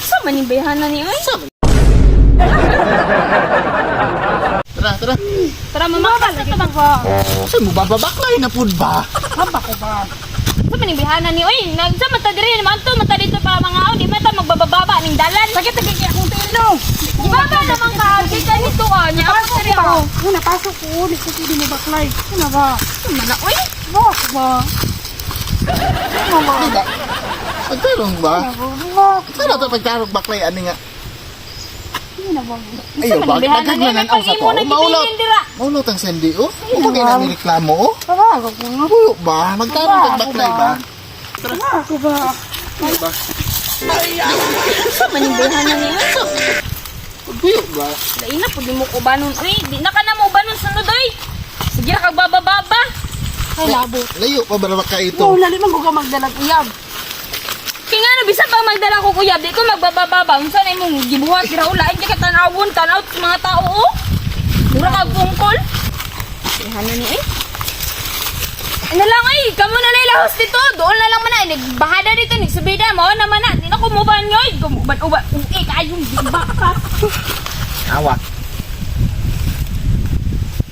Sa manibayhan na niyo eh. Tara. Tara mamakas na tabang ba? Saan mo bababaklay na pud ba? Hamba ko ba? Sa manibayhan na niyo eh. Nagsa mata diri naman to. Mata dito para mga aw. Di mata magbababa ning dalan. Sakit na akong tilo. Ibaba naman ka. Kita nito ka. Niya ako sa riyan ko. Una, pasok ko. Dito di mo baklay. Ano ba? Mana oy. Bok ba? Ano ba? Di ba? Pagtarong ba? Ano Saan na ito pagtarong baklay? Ano nga? Ano ba? Ayaw, bakit nagkaglanan ang sa to? Maulot. dira. Maulot ang sendi, oh. Ano kayo na nireklamo, oh? Tawago ko nga. Puyo ba? Magtarong pagbaklay ba? Tawago ba? Puyo ba? Sa manibayhan na niyo. Puyo ba? Dai na pud mo ko banon. Uy, di na ka na mo banon sunod oy. Sige ra kag bababa. Ay, labot. Layo pa ba naman ka ito? Oo, lali man ko ka magdalag uyab. Kaya nga no, bisan pa magdala ko kuya, di ko magbababa. Unsa na imong gibuhat sira ula, ay ka tanawon, tanaw sa mga tao oh. Mura ka bungkol. Ihan na ni eh. Ano lang ay, kamo na lahos dito. Doon na lang man ay nagbahada dito ni subida mo naman na. Di na ko muban nyoy. Gumuban-uban. Uy, kayong diba ka. Awa.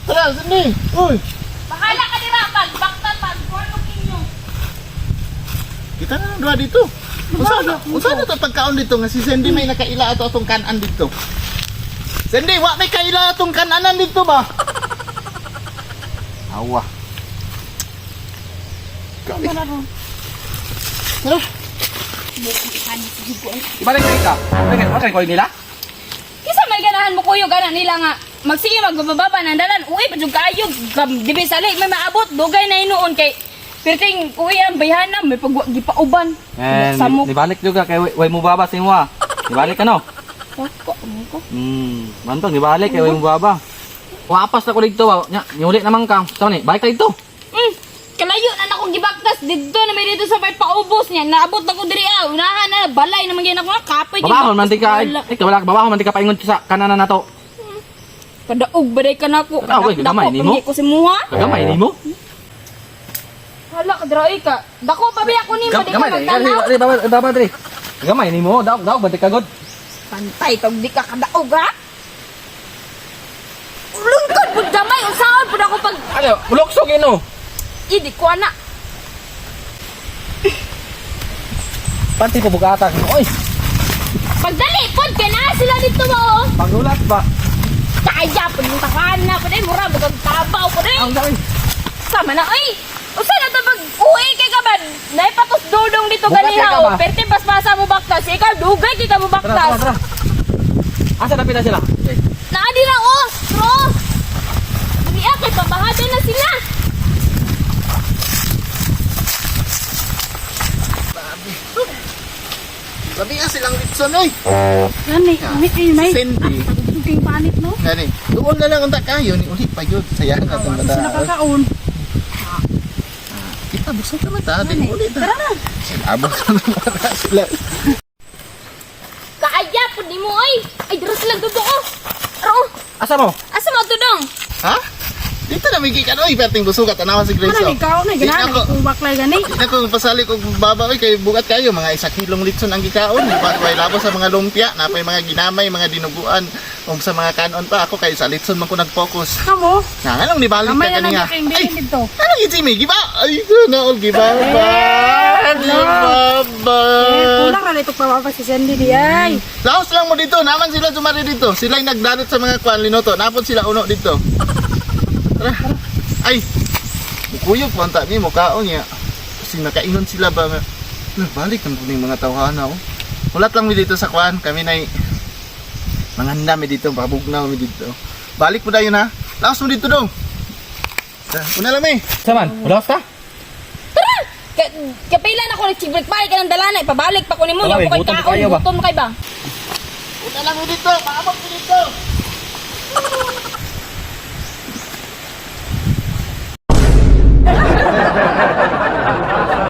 Tara, sini. Uy. Bahala ka dira pag baktan pag gorong inyo. Kita na dua dito. Unsa na to pagkaon dito nga si Sandy may nakaila ato atong kanan dito. Sandy, wa may kaila atong kananan dito ba? Awa. Ano ron? Tara. Ibalik na ika. Bakit ko nila? Kisa may ganahan mo kuyo gana nila nga magsige magbababa ng dalan. Uy, padung kayo dibi sali may maabot dugay na inuon kay perting uy ang bayhana may pagwagipauban. Samok. Ibalik juga kay way mo baba sa imo. Ibalik ka no? Ko ko. Mantong ibalik kay way mo baba. Wapas na ko dito ba? Nya, nyuli naman ka. Sa ni, balik ka dito. Kalayo na akong gibaktas dito na may dito sa may paubos niya. Naabot na ko diri unahan na balay na magyana ko kapoy. Babahon man di ka. Wala ka babahon man di ka paingon sa kananan nato. Kadaog baday ka nako. Kadaog, gamay ni mo? Ko si muha. Kagamay ni mo. Hala ka drai ka. Dako pa biya ko ni mo di ka Gamay magtanaw. baba diri. Gamay ni mo. Daog balik ka god. Pantay tog di ka kadaog ha. Lungkot pud gamay usaon pud ako pag Ano, uloksog ino. idi ko ana. Panti po bugatan. Oy, Pagdali pud kay na sila dito mo. pagdulat ba? Kaya pud yung takana pud mura butang tabaw pud Ang dami. sama na ay. Usa na ta pag uwi kay kabad. Nay patos dudong dito Bukat kay ka ganiha. ba? Perti paspasa mo baktas. Ikaw dugay kay ka mo Tara, baktas. tara. Asa na pila sila? Naadi na oh, bro. Dili kay pabahada na sila. Sabi nga silang Litson, oy. Gani, umit yun ay. Sandy. Kunting panit no? Gani. Doon na lang unta kayo ni ulit pa yun. Sayang na itong Sila bata. kakaon. Kita busog ka mata. Di ulit Tara na. Abang ka naman sila. Kaaya pud nimo ay. Ay dira sila dudong oh. Aro. Asa mo? Asa mo dudong? Ha? Dito na may kikan, oy. Perting busog ka. Tanawa si Grace, Ano, oh. ikaw na. Ganahan Di ko baklay gani. na ko pasali kog baba oy kay bugat kayo mga 1 kilong litson ang gikaon way labo sa mga lumpia napay mga ginamay mga dinuguan ug sa mga kanon pa ako kay sa litson man ko nag-focus Kamo. nga anong nibalik ka Kamay na kaniya natin ay bilhin dito. ano gitsimi giba ay na all giba Kulang na ito pababa si Sandy di ay. laos lang mo dito naman sila sumari dito sila yung nagdadot sa mga kwan linoto napon sila uno dito tara ay kuyog po ang tabi mo kaon niya kasi nakaingon sila ba balik ang puning mga tawhana oh. Ulat lang mi dito sa kwan kami na manganda mi dito pabugnaw mi dito balik mo dayon ha laos mo dito dong una lang mi Saman, ulas ka? Tara. Kapailan ako nag-break balik ka ng dalana ipabalik pa ko nimo Tara, yung ko gutom kay kayo kaon ba? gutom kay ba? una lang mo dito paabot mo dito